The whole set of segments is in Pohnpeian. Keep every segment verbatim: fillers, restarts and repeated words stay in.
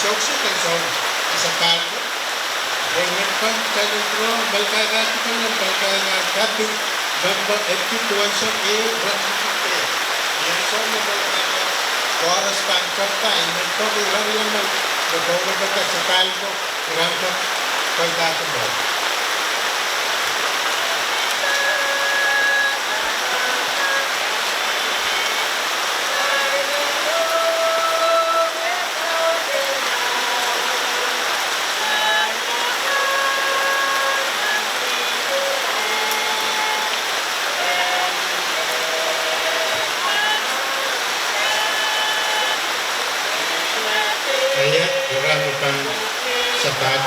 Sohte kan soang, ih sapahl ko. Emen pahn kitail en pwurehng pali kak, kitail en pali kak, kak, kak, pahn pahn epwiki duwen soang, eh, ren epwiki, eh. Ni ansou me pali kak, koaros pahn tepda, emen pahn irariong me, me pahn pahn sapahl ko. Eri, ira me pahn sapahl.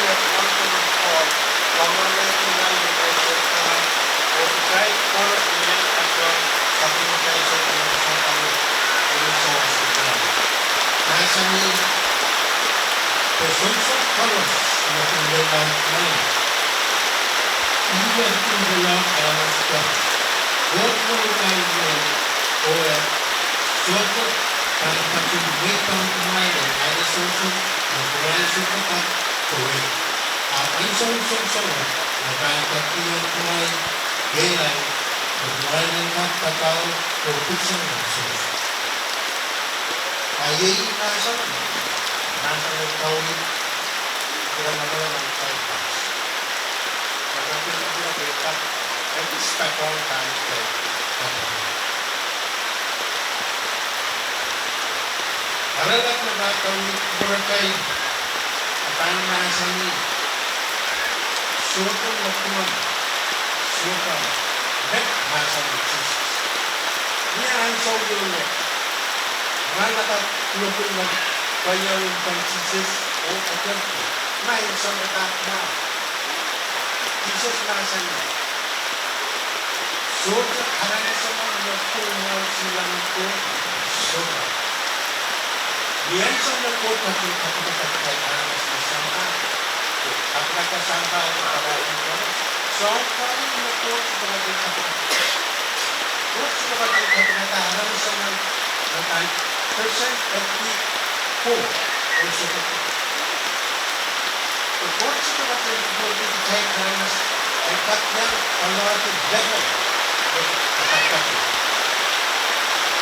Paul, pwangahng me kitail me kitail sohte, oh kitail koaros me kitail sohte, sapwellimatail sohte, sohte, sohte, mahsanih, pwe sousou koaros me kin lelohng kumwail, ih me kin lelohng aramas pwukat. Koht me kitail men, oh e sohte pahn ketin mweidohng kumwail en ale sousou me kumwail sohte kak kaweid. Ahpw ansou sousou me pahn ketin kumwail kehlail, me kumwail en kak patau oh pitsang nan sousou. A iei mahsen, mahsen en kaweid, kitail manaman nan kitail koaros. Pwe kitail kak expect ong kitail. Ire wet me pahn kaweid kupwuretail, e pahn mahsanih, sohte me kumwail, sohte, met mahsanih Sises. Ni ansou ieu wet, rahn akan, kuloak en nan keieu en pahn Sises, oh e ketin, ma en sohte kak mwahu. Sises mahsanih, sohte aramas emen me pwung mwohn silangin Koht, sohte. Ni ansou me Koht ketin kapikada kitail aramas me sampah, kapikada sampah, kapikada ih koaros, soahng koaros me Koht ketin kapikada. Koht ketin kapikada aramas emen me pahn present edi pwung, oh sohte. Pwe Koht ketin pwung edi kitail aramas, e kak iang pahn wahdo level me e kak kapikada.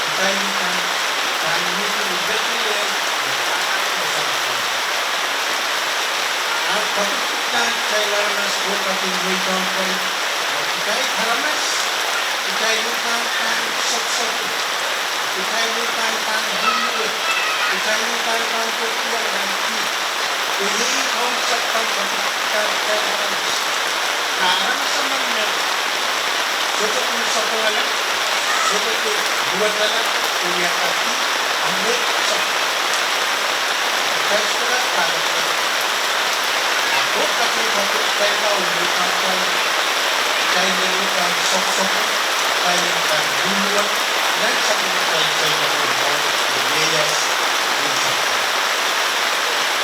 Kitail pahn, pahn mihmi ni level me, me sampah. Ahpw kapikada kitail aramas, Koht ketin mweidohng kitail, kitail aramas, kitail me pahn, pahn sokosok, kitail me pahn, pahn lulue, kitail me pahn, pahn pwurehng nan dihp. Pwe iei Kauno Sapwellime kapikada kitail aramas. Nan aramas emen me sohte kin sapwungala, sohte kin luwetala, oh wiahda dihp, a me sohte. Kitail sohte kak pahn, a Koht ketin kapikada kitail, oh mweidohng kitail, kitail me pahn sokosok, kitail me pahn lulue nan sapwellimatail sounpar mwohn ieias, ni sapwellime.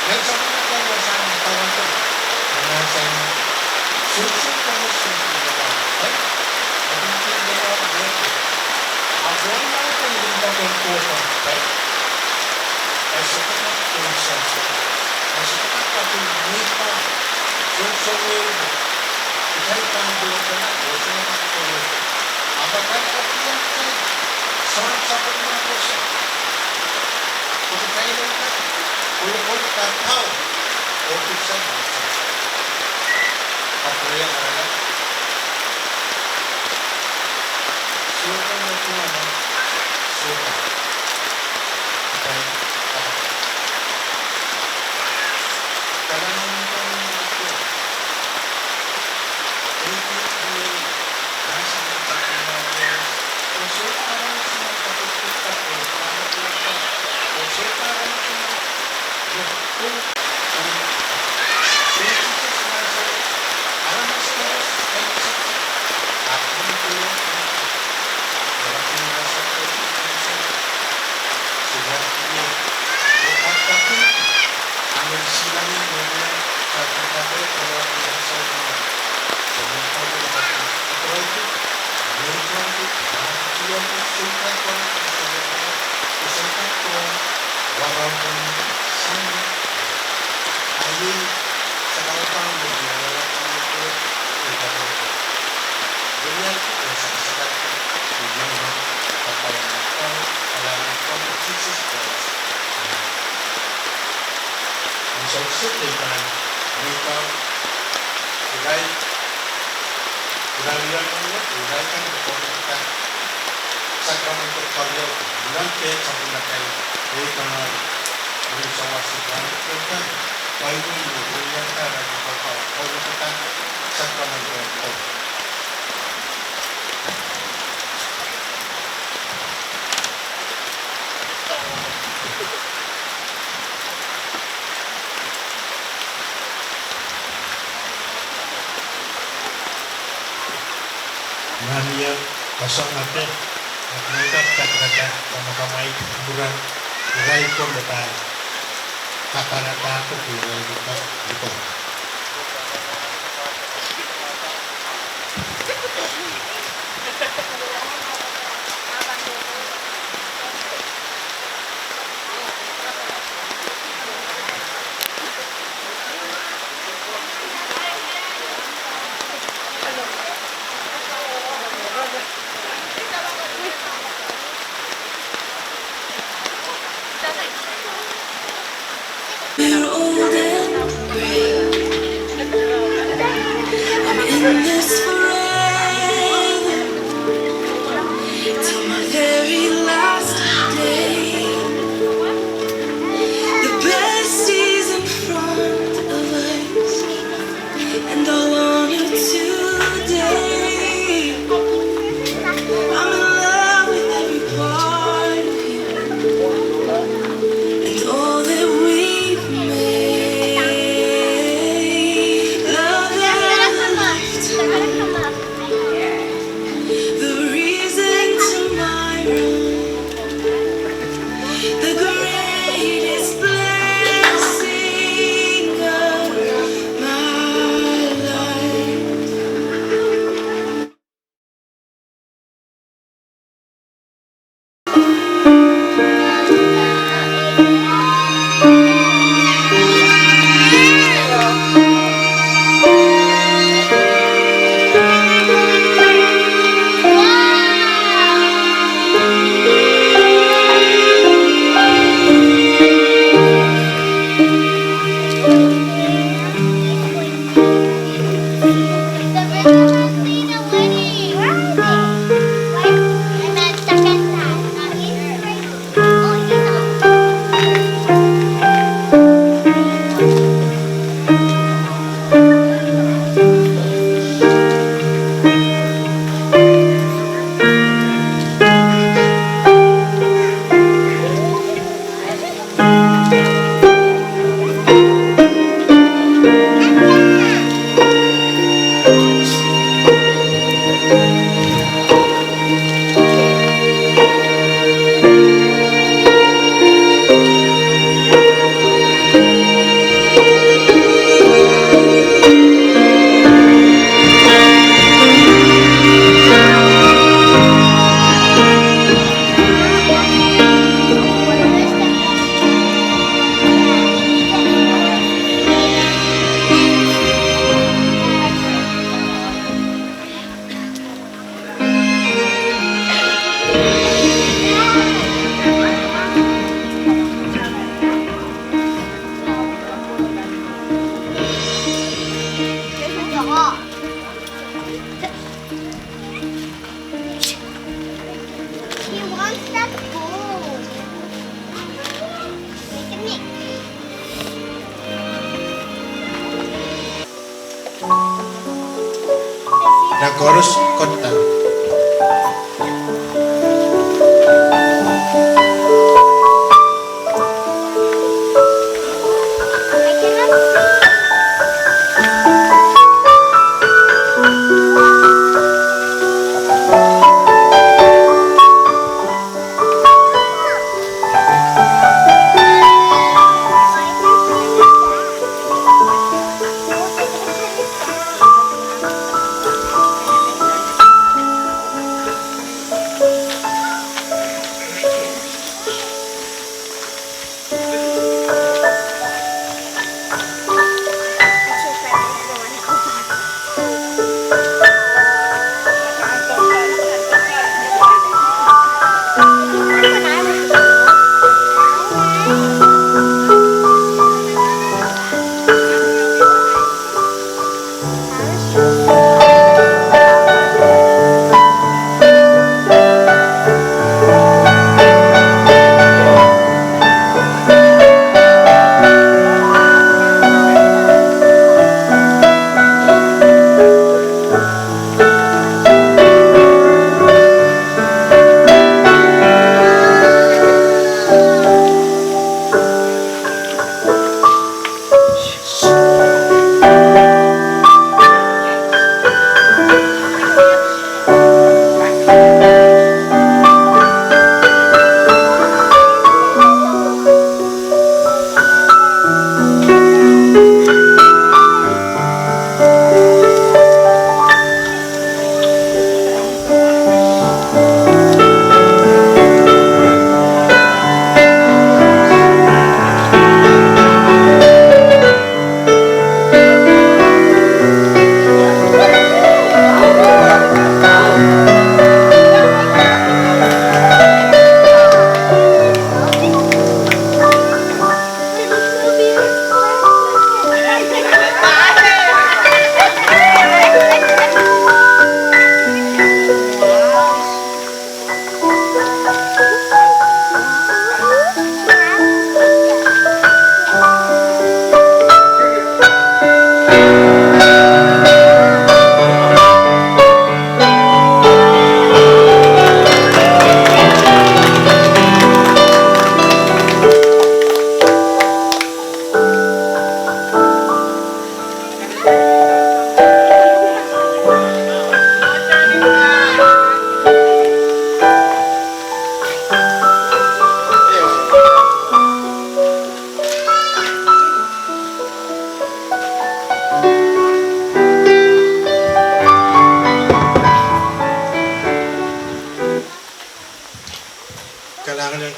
Nan sapwellimatail wasahn kaweid, e mahsanih, sohte, sohte, sohte, sohte, sohte, sohte, ahpw sohte, sohte, sohte, e sohte kak pwung sohte, e sohte kak mweidohng sohte, sohte, kitail pahn pwung sohte, e sohte kak pwung. Ahpw kitail kak iang kitail soahng sapwellime koasoia. Pwe kitail en kak kolokol, kak kau, oh pitsang nan sousou. Kak pwurehng aramas. Sohte me kumwail, sohte. Kitail, ah, kalahngan en Kauno, Ansou kiset kitail pahn mweidohng irail, irail wia kan wet, irail kan me pwungkihda sakrament en keriau, irail kan sapwellimatail mweidohng irail. Eri sawas en rahnwet kan, Bible me wiahda irail me kak pwungkihda sakrament en keriau. Amie, kosonned, me pahn kadarada kamwakamwail mwurin irail ko me pahn kadarada ko pwe irail ko liko. We're old and gray. I'm in this forever till my very last day. The best is in front of us, and I want it today. I'm in love with every part of you and all that we've made. Love that lasts the reason tomorrow, the greatest blessing of my life. He wants that ball. Nan koaros koaros.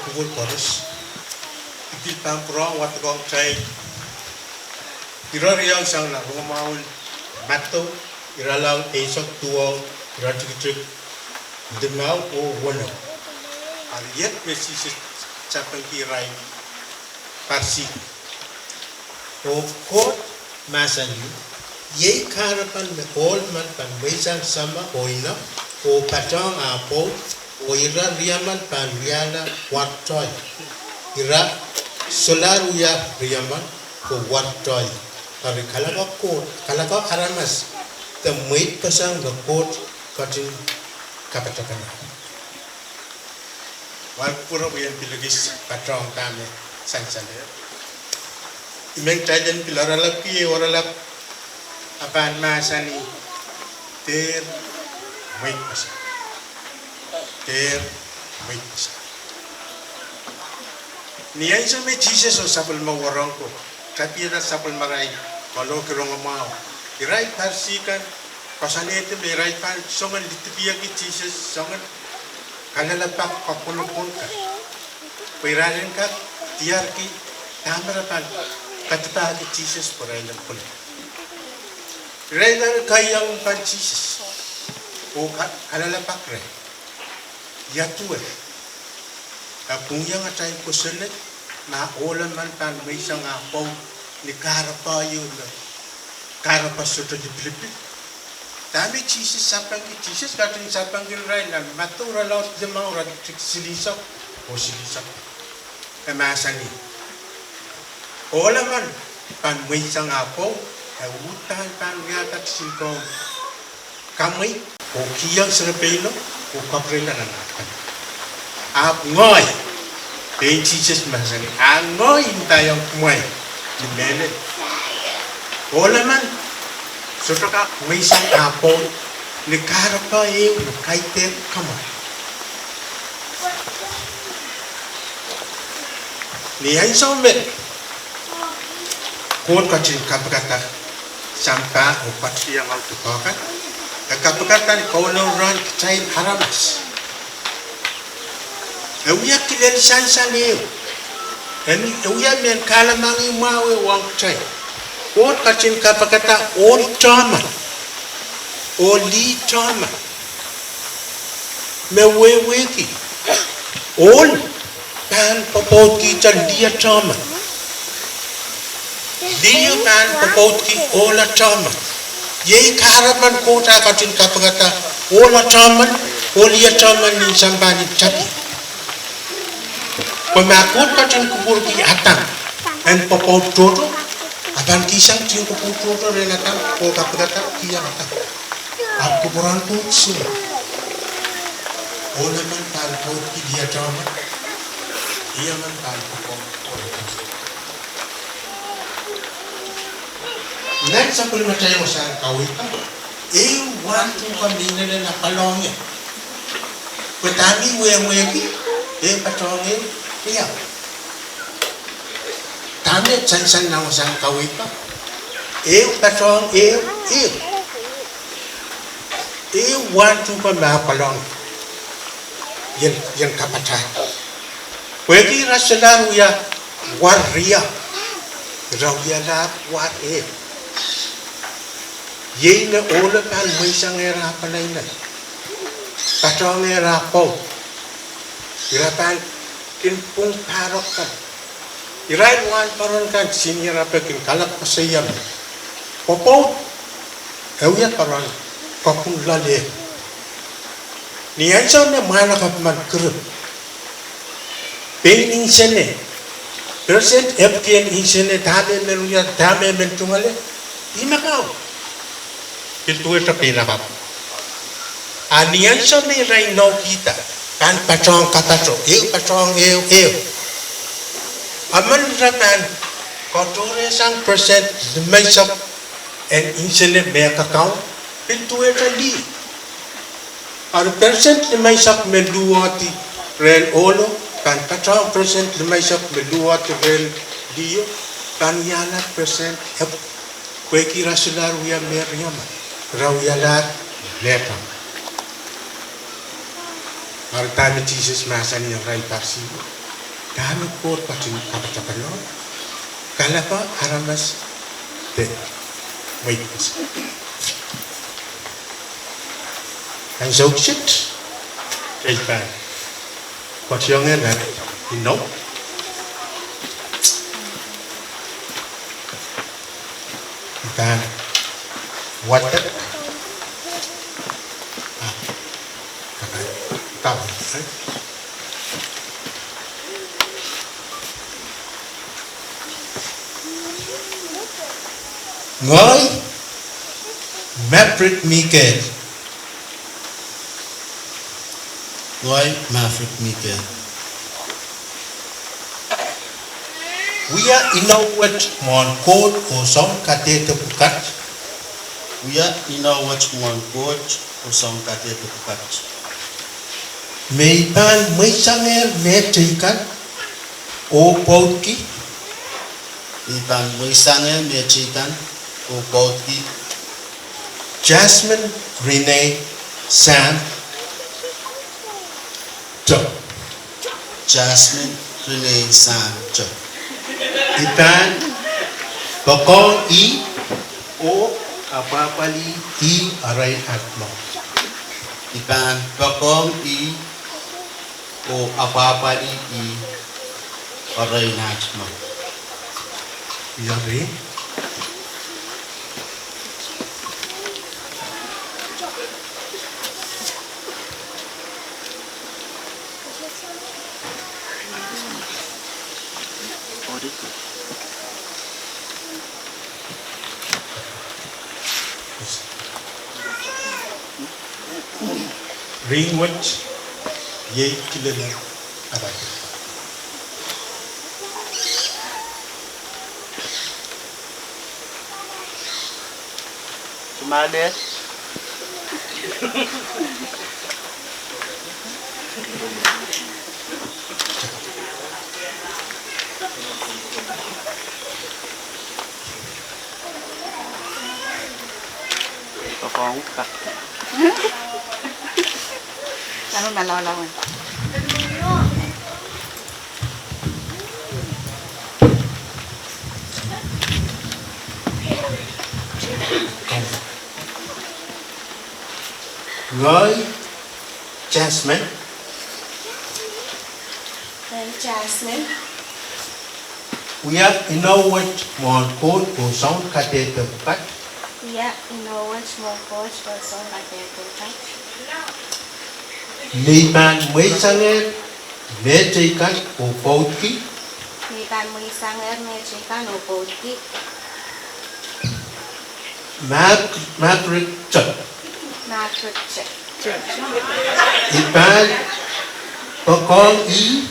Kupwur koaros, I pil pahn pwurehng wadekohng kitail irariong sang nan rongamwahu en Madiu, irelaud eisek duwau, iretikitik limau oh weneu. Eri iet me Sises sapengki irail Parisi. Oh Koht mahsanih, iei kahrepen me ohl men pahn mweisang sahmo oh inou, oh patohng ah pwoud, oh ira riemen pahn wiahla wartohi. Ira solahr wia riemen oh wartohi. Eri kalaka Koht, kalaka aramas de mweidpeseng me Koht ketin kapatapaniki. Wahn pwurehng wien pil ekis patohng dahme sansal ehu. I men kitail en pil oaralap, I oaralap, a pahn mahsanih, dehr mweidpeseng. Dehr mweidpeseng. Ni ansou me Sises oh sapwellime wahnpoaron ko tapiada sapwellimarail kalohki rongamwahu, irail Parisi kan koasoanehdi me irail pahn soangen lidipieki Sises, soangen kalelapak kapwunopwun kan, pwe irail en kak diarki dahme re pahn kadipahki Sises pwe irail en pwunod. Irail eri keiong pahn Sises oh ka-, kalelapak reh. Ia duwe, e pwungiong atail kosonned ma ohl emen pahn mweisang ah pwoud ni kahrepe ieu me kahrepe sohte lipilipil? Dahme Sises sapengki? Sises ketin sapengki irail nan Madiu irelaud limau, iretikitik silihsek oh silihsek. E mahsanih, ohl emen pahn mweisang ah pwoud, e uhdahn pahn wiahda kisin koun kamwei oh kihong serepeino oh kapwurehiong nan ah pene. Ahpw ngehi, pein Sises mahsanih, a ngehi ndaiong kumwail ni mehlel, ohl emen sohte kak mweisang ah pwoud ni kahrepe ehu me kaidehn kamwe. Ni ansou me Koht ketin kapikada sampah oh patpiong audepe kan, e kapikada ni kaunopahn kitail aramas. E wia kilel sansal ehu. E wia mehn kahlemengih mwahu ehu ong kitail. Koht ketin kapikada ohl tehmen, ohl lih tehmen, me wehwehki ohl pahn pwopwoudkihte lih tehmen. Lih pahn pwopwoudki ohl tehmen. Iei kahrepen Koht eh ketin kapikada ohl tehmen oh lih tehmen ni sampah ni tapio. Pwe ma Koht ketin kupwurki Adam en pwopwoud tohto, a pahn kihsang tihn kupwur tohto rehn Adam oh kapikada kihong Adam. Ahpw kupwuren Koht soh, ohl emen pahn pwopwoudki lih tehmen, lih emen pahn pwopwoud ohl tehmen. Nan sapwellimatail wasahn kaweid kan, ehu wahn tuhke me inenen apwal ong ie. Pwe dahme I wehwehki, ehu patohng ehu, riau. Dahme sansal nan wasahn kaweid kan, ehu patohng ehu, ehu. Ehu wahn tuhke me apwal ong ie, ien kapatail. Pwehki ira solahr wia war riau, ira wialahr war ehu. Iei me ohlo pahn mweisangehr ah palainai, patohngehr ah pwoud. Ira pahn kin pwung pahrek kan. Irail wahn peren kan, senior ape kin kalap koasoia me pwopwoud e wia peren kapwung loal ehu. Ni ansou me mwahnakapw men kirip, pein insene, percent epwiki en insene, dahme men wia, dahme men tungoale, ih me kau. Pil duwehte peinakapw. A ni ansou me irail inoukihda, pahn patohng kapato, ehu patohng ehu, ehu. Emen ira pahn katohrehsang percent limeisek en insene me kakaun, pil duwehte lih. Eri percent limeisek me luwehdi rehn ohlo pahn patohng percent limeisek me luwehdi rehn liho, pahn wiahla percent epwiki. Pwehki ira solahr wia me riemen, ira wialahr me patohng. Eri dahme Sises mahsanih ong irail Parisi? Dahme Koht ketin kapatapanong, kalapw aramas de mweidkis. Ansou kiset, ei pahn koasoiong nan inou. I pahn wadek. Ah, okay. That one, right? Ngehi Maverick Miguel. Ngehi Maverick Miguel. Wia inou wet mwohn Koht oh soun kadehde pwukat. Wia inou wet mwohn Koht oh soun kadehde pwukat. Me I pahn mweisangehr mehteikan oh pwoudki. Me I pahn mweisangehr mehteikan oh pwoudki. Jasmine Renee Sam Doe. Jasmine Renee Sam Doe. I pahn poakohng ih oh apwahpwalih ih erein aht mour. I pahn poakohng ih oh apwahpwalih ih erein aht mour. Ia ri. Ring wet, iei kilelen akan. Kumale. Kong ka. Kano malala wen. Ngehi Jasmine. Ngehi Jasmine. Wia inou wet mwohn Koht oh soun kadehde pwukat. Wia inou wet mwohn Koht oh soun kadehde pwukat. Me I pahn mweisangehr mehteikan oh pwoudki. Me I pahn mweisangehr mehteikan oh pwoudki. Maverick Doe. Maverick Doe. I pahn poakohng ih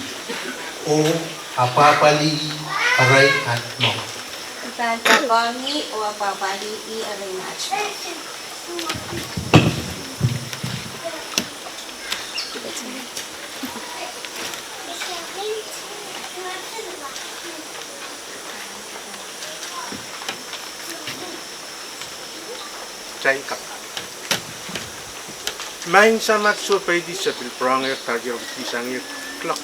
oh apwahpwalih ih erein aht mour. I pahn poakohng ih oh apwahpwalih ih erein aht mour. Kitail kapakap. Maing Samat, sohpeidi se pil pwurongehr pahieu kihsangehr kuloak.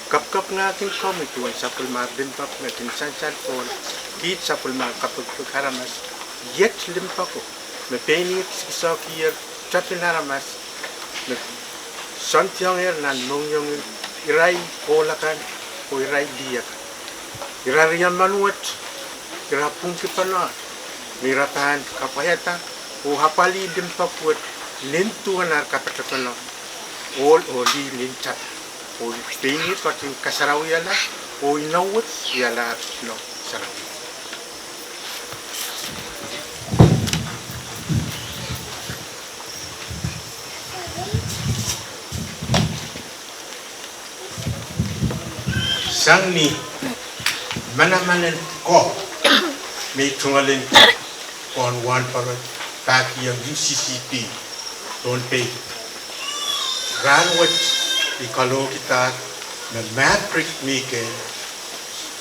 Kapakapingkin komwi duwen sapwellimar limpoak me kin sansal pohn kiht sapwellimar kapikipik aramas, iet limpoako me pein ihr sikisohkier tapin aramas me soandiong nan mohngiongin irail ohl akan oh irail lih akan. Ira riemon wet, ira pwungki pwonehng, me ira pahn kapwaiada oh apwalih limpoak wet nin duwen ar kapatapan ohl oh lih nin tapin. Oh pein ihr ketin kasarawihala, oh inou wet wialahr inou sarawi. Sang ni manaman en koaros me I tungoal en kiht pohn wahnpoaron pahkihong U C C P Pohnpei. Rahnwet I kalohkihda me Maverick Miguel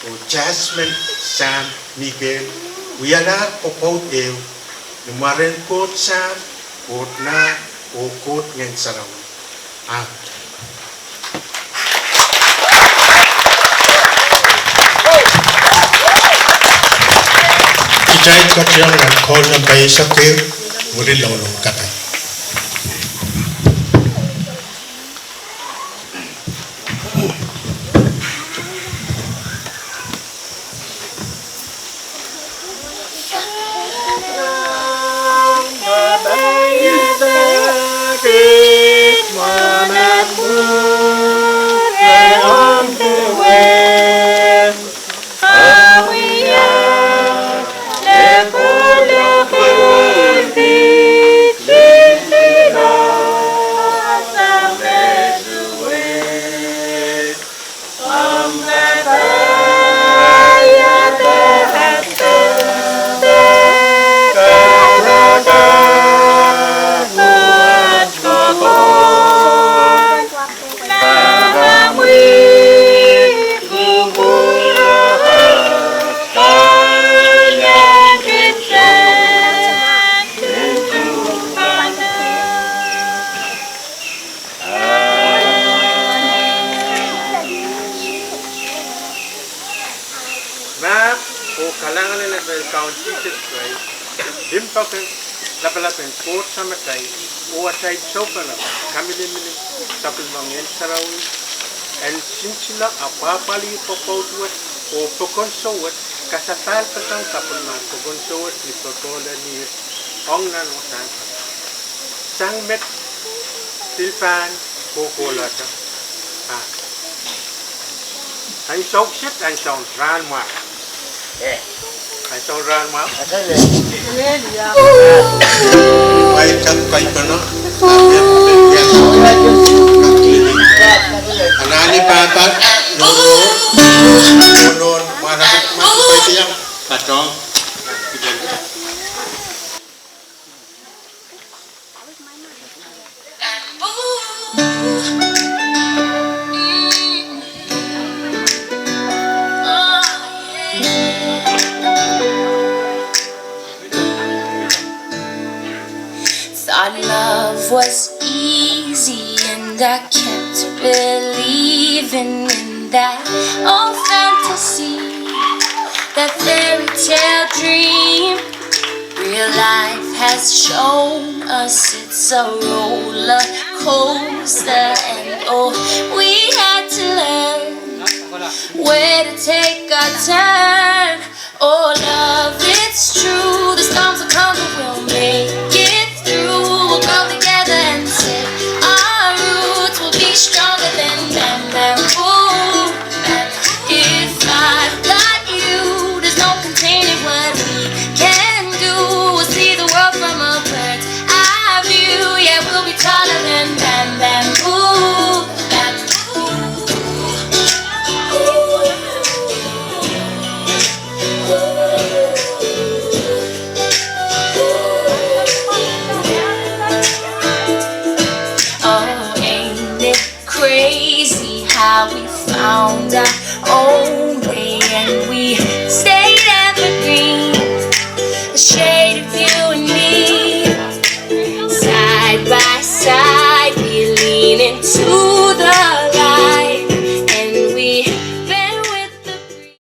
oh Jasmine Sam Miguel wialahr pwopwoud ehu ni mwaren Koht Sahm, Koht Nah, oh Koht Ngehn Sarawi. Amen. Kitail ketiong nan koul nempe eisek ehu, mwurin loulou kapai. Mahs oh kalahngan en atail Kaun Sises Krais, limpoak en lapalap en Koht Samatail, oh atail sounpar, kamilimin sapwellimomwi en sarawi, en sinsile, apwahpwalih pwopwoud wet oh pokon sou wet, kasapahlpeseng sapwellimomwi pokon sou wet ni popohl en ihr ong nan wasahn. Sang met pil pahn kohkohlahte. Ah. Ansou kiset, ansoun rahnmwahu. Eh. Ansoun rahnmwahu. Aleluia. Wai kak kaipana. Anahne pahpa. No, no. No, no. Mwahnakapw, mwahnakapw, patong. Thought love was easy and I kept believing in that old fantasy, that fairy tale dream. Real life has shown us it's a roller coaster, and oh, we had to learn where to take our turn. Oh, love, it's true. The storms will come, but we'll make it through. We'll go together and set our roots. We'll be stronger than bamboo. If I've got you, there's no containing what we can do. We'll see the world from a bird's eye view. Yeah, we'll be taller than bam, bamboo, bamboo. Oh, ain't it crazy how we found our own